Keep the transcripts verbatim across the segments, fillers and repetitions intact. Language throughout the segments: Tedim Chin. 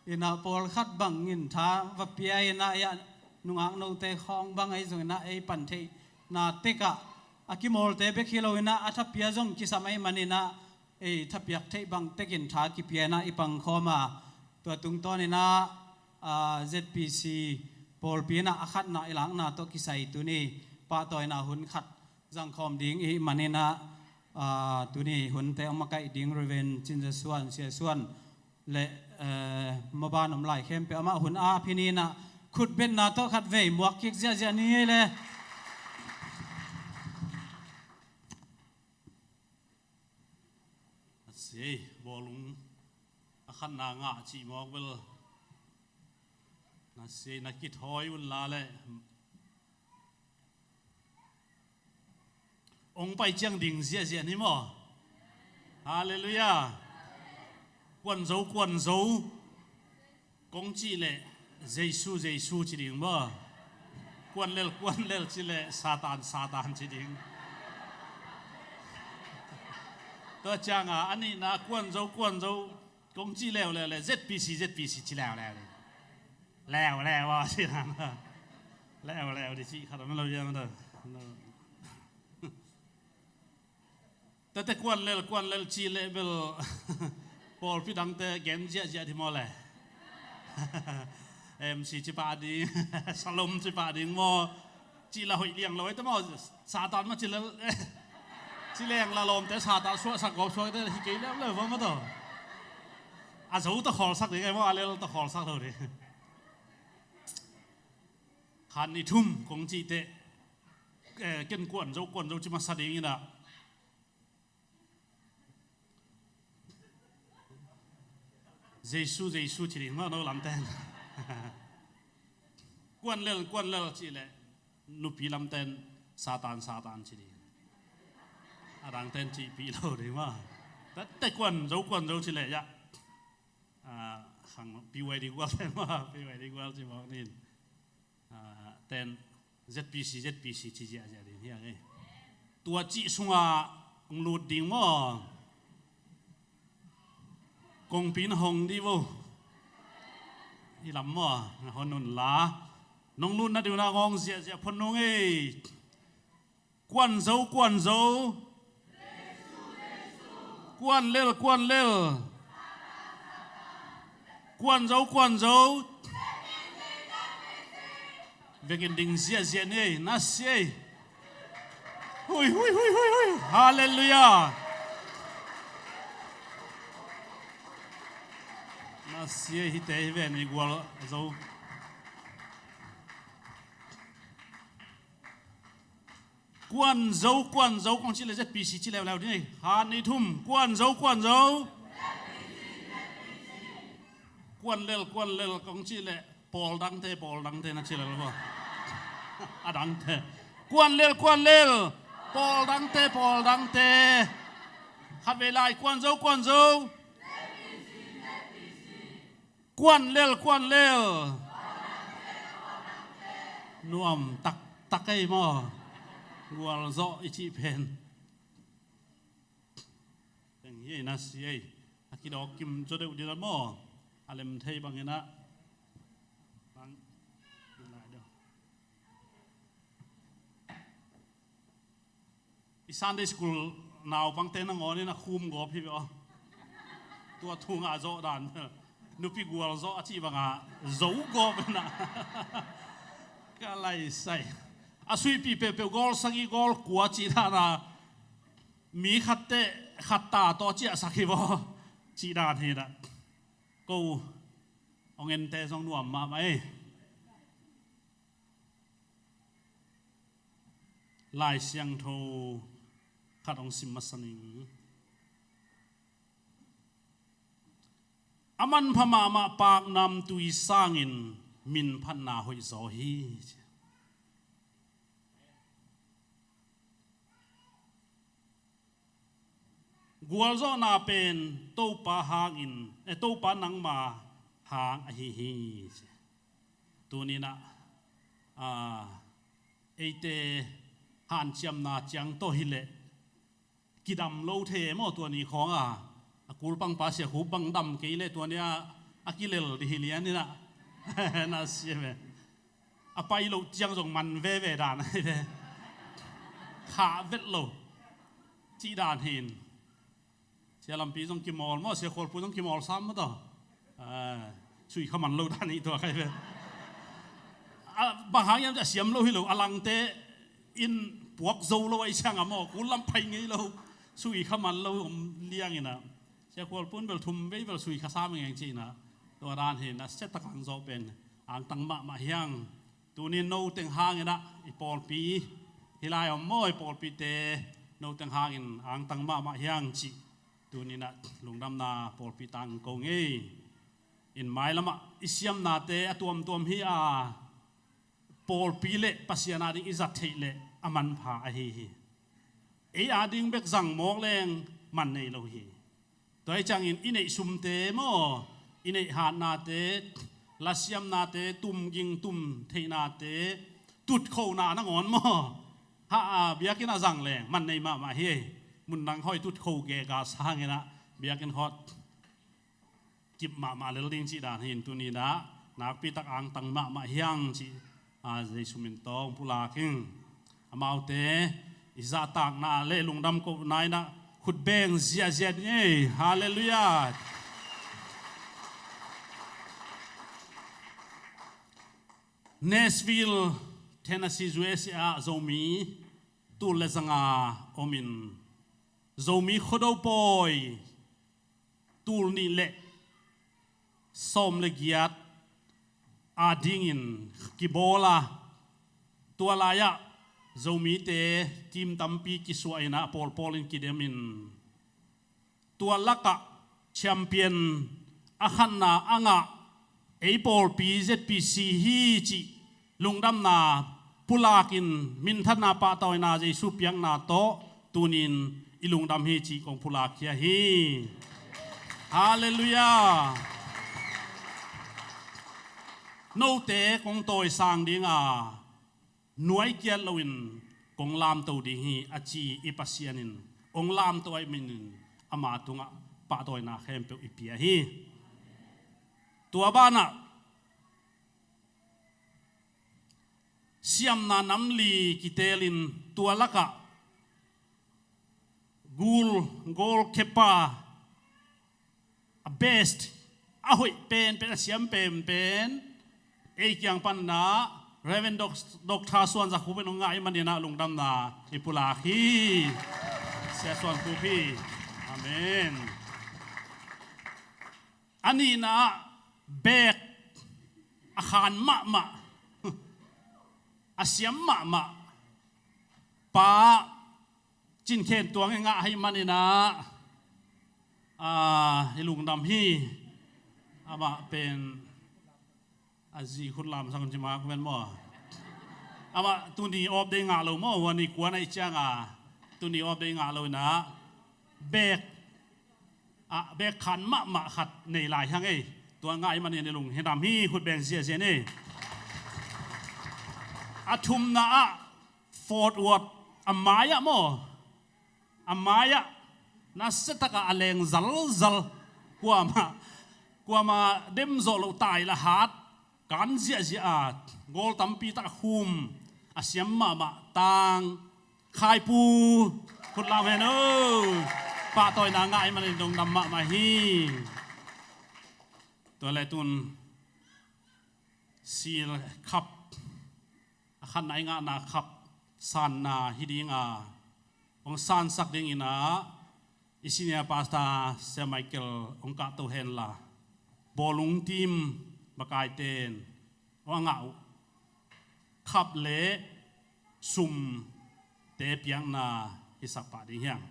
Inah pawlkhat bangin tha va pia inah, iah nungak note khawng bang ahi zong inah ei pan theihna tekah a kimawlte bek hi lo inah a thapia zong kisam ahih man inah ei thapiak theih bang tekin tha kipia inah i pangkhawm a, tua tungtawn inah, aa, Z P C pawlpi inah a khatna i lakna tawh kisai tuni pahtawina hun khat zangkhawm ding i hih man inah, aa, tuni hunte hong makaih ding Reverend Cin Za Suan, Sia Suan le, eh, maban om lai khempeuh amah hun ap hi ni inah khutbetna tawh khat vei muak kik ziahziah ni ei le. A si ei, bawlung a khatna ngah cih mawk bel na si ei, na kithawi un la le. Ong pai ciang ding ziahziah ni maw? Halleluiah. Kuan zo, kuan zo kong cih leh Jesu, Jesu ci ding maw? Kuan lel, kuan lel cih leh Satan, Satan ci ding. Tua cianga a nihna kuan zo, kuan zo kong cih leuleu le Z P C, Z P C ci leuleu ding. Leuleu a ci dan. Leuleu ding cih khat om lo hiam a. Tete kuan lel, kuan lel cih leh bel pawlpi dangte gen ziahziah ding maw le. M C ci pah ding, Shalom ci pah ding maw. Cih la hoih liang lo ei te maw. Satan mah ci lel. Ci leng la lawmte Satan suahsak gawp suak te hi kei leuleu va maw taw. A zo tawh khawlsak ding ei maw, a lel tawh khawlsak lo ding. Khan ni thum kong cih teh, eh, ken kuan zo, kuan zo ci masa ding inah. Jesu, Jesu ci ding maw, no lamten. Kuan lel, kuan lel cih leh nupi lamten Satan, Satan ci ding. A dangten cihpih lo ding maw. Tete kuan zo, kuan zo cih leh iah, ah, khang P Y D gual ten maw, P Y D gual ci mawk ning. Ah, ten Z P C, Z P C ci ziahziah ding hi hang ei. Tua cih sungah hong lut ding maw. Kongpi na hong dih vo. I lam maw, na hon un la. Nong lutna ding un ah ngawng ziahziah phot nung ei. Kuan zo, kuan zo. Kuan lel, kuan lel. Kuan zo, kuan zo. Vekin ding ziahziah ni ei, na si ei. Hui, hui, hui, hui, hui. Halleluiah. Na si ei, hite hi ve ni gual zo. Kuan zo, kuan zo kong cih leh Z P C ci leuleu ding ei. Khan ni thum, kuan zo, kuan zo. Kuan lel, kuan lel kong cih leh pawl dangte, pawl dangte na ci lel maw. A dangte. Kuan lel, kuan lel. Pawl dangte, pawl dangte. Khat vei lai, kuan zo, kuan zo. Kuan lel, kuan lel. Nuam taktak ei maw. Gualzawh i cih pen. Teng hi ei, na si ei. A kidawk kim zaw deuh ding a maw. A lem thei bangin ah. Bang. I Sunday school naupangte nangawn in a khum gawp hi ve aw. Tua thu ngah zawh dan. Nupi gual zawh a cih bangah zo gawp in ah. Ka laisai. A suihpih peuhpeuh gawl sagih gawl kua cih dan a. Mi khatte khat ta tawh ciahsak hi vaw. Cih dan hi in ah. Ko hong ente zong nuam mahmah ei. Lai Siangtho khat hong sim masa ning. A manpha mahmah paknamtui sangin minphatna hoihzaw hi. Gualzawhna pen Topa hangin, eh, Topa nangma hang ahi hi. Tuni in ah, ah, eite hanciamna ciang tawh hileh kidam lo thei maw, tua ni khawng a, a kulpangpa Sia Khup bang dam kei leh tua ni a A kilel dih hi lian inah. Na siam e. A pai loh ciang zong man veve dan ahi ve. Khah vet lo cih dan hin. Sia Lampi zong kimawl maw, Sia Khualpu zong kimawl sam maw taw. Sui kha man lo dan hi tua khai ve. Bang hang hiam cih a siam lo hi lo, a langte in puak zo lo ahi ciang a maw, kul lam pai ngei lo. Sui kha man lo om liang inah. Sia Khualpu in bel thum vei bel sui kha sam ngeng cih inah. Tua dan hi na, sia tak ang zawh pen angtang mahmah hiang. Tunin no teng hang inah i pawlpi hi lai om maw, i pawlpite no teng hangin angtang mahmah hiang cih tuninah lungdamna pawlpi tang ko ngei. In mailamah i siamnate a tuamtuam hi a, pawlpi le Pasian ading i zat theih leh a manpha ahi hi. Ei ading bek zang mawk leng man nei lo hi. Tua hi ciangin i neih sumte maw, i neih hatnate, lasiamnate, tumging tum theihnate, tutkhona nangawn maw, ha, a, biakinn a zang leng man nei mahmah hi. Mun dang hoi tutkho gega sanginah biakinn hot kip mahmah lel ding cih dan hin tuninah nakpitak angtang mahmah hiang cih, a, Jesu min tawh pulak ing. Amaute i zahtakna le lungdam kohna inah khut beng ziahziah ding ei. Halleluiah. Nashville, Tennessee, U S A ah Zomi tul le zanga omin Zomi Khuado pawi tul nih le sawm le giat adingin kibawl a, tua lai-ah Zomite team tampi kisuah inah a pawlpawl in kidemin, tua lakah champion a khatna a ngah ei pawlpi Z P C hi cih lungdamna pulakin minthanna pahtawina Jesu piakna tawh tunin i lungdam hi cih kong pulakkhia hi. Halleluiah. Note kong tawisang dinga nuai kiat loin kong lamto ding hi a ci i Pasian in hong lamto ahih manin ama tungah pahtawina khempeuh i pia hi. Tua banah siamna namli kitelin tua lakah gul, goalkeeper, a best, a hoih penpen, a siam penpen ei kiang panna Reverend Dr. Suan Za Khup in hong ngah ahih maninah lungdamna i pulak hi. Sia Suan Khup hi. Amen. A nihna ah bek a khan mahmah, a siam mahmah pa Cin Khen Tuang i ngah ahih maninah, a, i lungdam hi. Amah pen a zi khut lam sang ci ma ku ven maw? Amah tuni off day ngah lo maw? Huani kuan ahih cianga tuni off day ngah lo inah bek, a, bek khan mahmah khat nei lai hang ei. Tua ngah ahih manin i lungdam hi, khut beng ziahziah ni. A thumna ah Fort Worth a mai-ah maw? A mai-ah nasiatakah a leng zalzal, kuamah, kuamah dem zawh loh tai la hat, kan ziahziah a, goal tampi tak a khum, a siam mahmah Tang Khai Pu, khut lam hen o. Pahtawina ngah ahih manin lungdam mahmah hi. Tua le tun Seal Cup, a khatna i ngahna cup sanna hi dinga, hong sansak dinginah i senior pastor Sia Michael hong kahto henla, bawlung team makaiten hong a ngah uh cup le sum te piakna hisak pah ding hiam?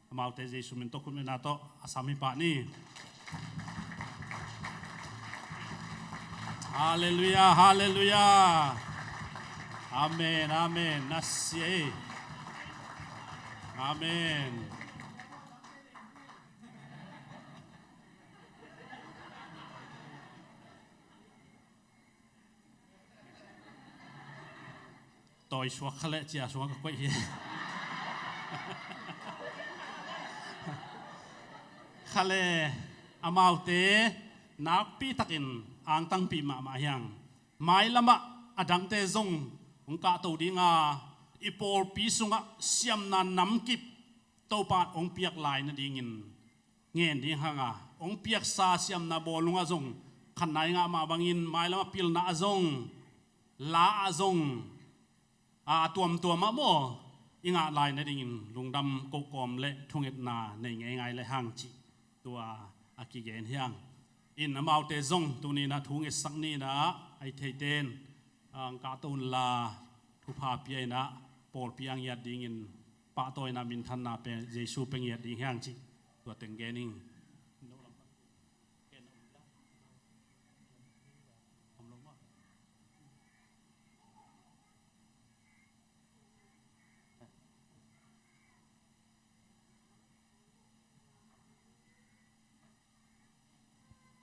Amaute Jesu min tawh khutmena tawh a sam hi pah ni. Halleluiah, halleluiah. Amen, amen. Na sia hi. Amen. Tawi suak khaleh cia sungah ka koih hi. Khaleh amaute nakpi takin angtangpih mahmah hi hang. Mailamah a dangte zong hong kahto ding a, i pawlpi sungah siamna namkip Topa hong piak lai nadingin ngen ding hang a, hong piaksa siamna bawlung ah zong khatna i ngah mah bangin mailamah pilna ah zong, la ah zong, a tuamtuam ah maw, i ngah lai nadingin lungdam kohkawm le thungetna nei ngeingai le hang cih tua a kigen hi hang. In amaute zong tuni in ah thu ngetsak ni in ah, a hih theite in, ah, hong kahto unla, thupha pia in ah, pawlpi a ngiat dingin pahtawina minthanna pen Jesu pia ngiat ding hi hang cih tua teng gen ing.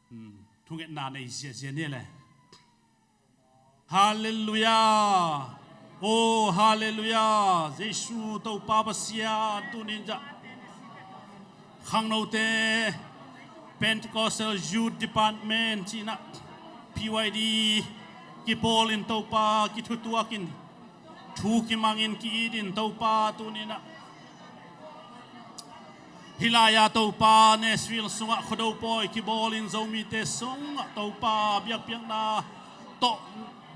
Hmm, thungetna nei ziahziah ni le. Halleluiah. Oh, halleluiah. Jesu Topa Pasian, tuni in zah khangnote Pentecostal Youth Department cih in ah P Y D kipawl in Topa kithutuak in, thu kimang in ki-it in Topa tuni in ah hih lai-ah Topa Nashville sungah Khuado pawi kibawl in Zomite sungah Topa biakpiakna tawh,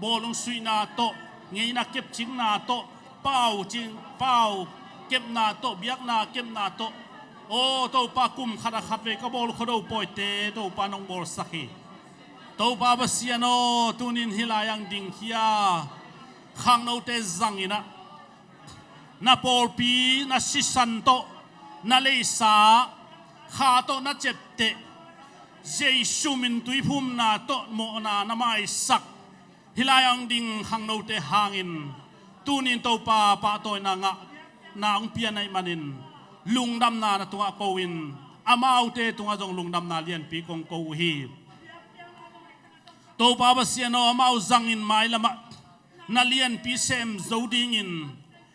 bawlung suihna tawh, ngeina kepcingna tawh, pau cing, pau kepna tawh, biakna kepna tawh. Aw Topa, kum khat a khatvei ka bawl Khuado pawite Topa nong bawlsak hi. Topa Pasian aw, tuni in hih lai-ah hong dingkhia khangnote zang in ah, na pawlpi, na sisan tawh, na leisa kha tawh na ciapteh, Jesu min tuiphumna tawh mawhna na maisak hih lai-ah hong ding khangnote hangin tuni in Topa pahtawina ngahna hong pia na hih manin lungdamna na tungah ko-in, amaute tungah zong lungdamna lianpi kong ko uh hi. Topa Pasian aw, amau zangin mailamah na lianpi sem zo dingin,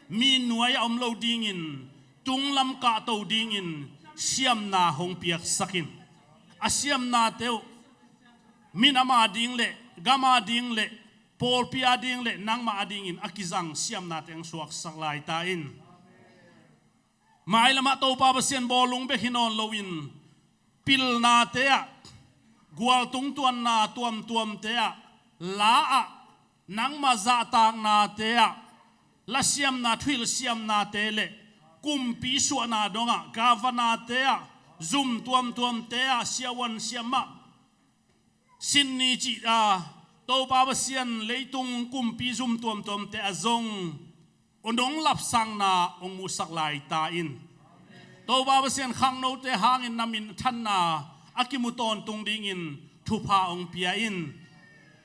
mi nuai-ah om lo dingin, tunglam kahto dingin siamna hong piaksak in. A siamnate uh minam a ding le, gam a ding le, pawlpi a ding le, nangmah a dingin a kizang siamnate hong suaksak lai ta in. Mailamah Topa Pasian bawlung bek hi nawn loin, pilnate ah, gualtung tuanna tuamtuamte ah, la ah, nangmah zahtaknate ah, lasiamna, thuhilhsiamnate le kumpi suahna dongah, gavanate ah, zum tuamtuamte ah, siavuan siamah, sinni cih a, Topa Pasian leitung kumpi zum tuamtuamte ah zong nong lapsangna hong musak lai ta in. Topa Pasian, khangnote hangin na minthanna a kimu tawntung dingin thupha hong pia in.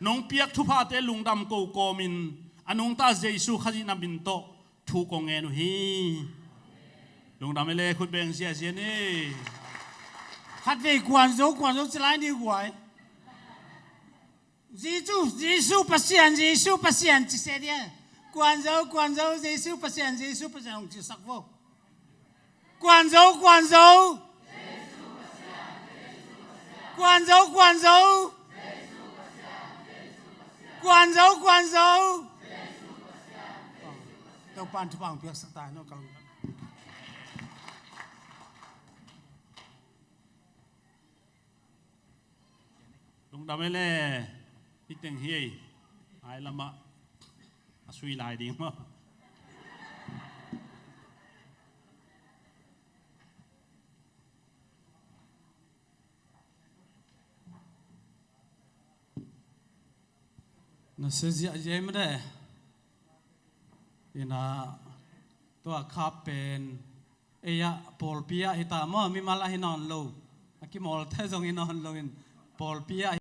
Nong piak thuphate lungdam ko kawmin a nungta Jesu Khazih na min tawh thu kong ngen uh hi. Lungdam hi le, khut beng ziahziah ni. Khatvei kuanzo, kuanzo ci lai ni guai. Jesu, Jesu Pasian, Jesu Pasian ci se dia. Kuanzo, kuanzo, Jesu Pasian, Jesu Pasian hong cisak vo. Kuanzo, kuanzo. Kuanzo, kuanzo. Kuanzo, kuanzo. Topa'n thupha hong piaksak ta hen aw, ka lungdam. Lungdam hi le, hih teng hi ei. Ai lamah a sui lai ding maw. Na sia ziahziah mah de. Ina tua khap pen ei ah pawlpi ah hi ta maw, mimal ah hi nawn lo. A kimawlte zong hi nawn lo in pawlpi ah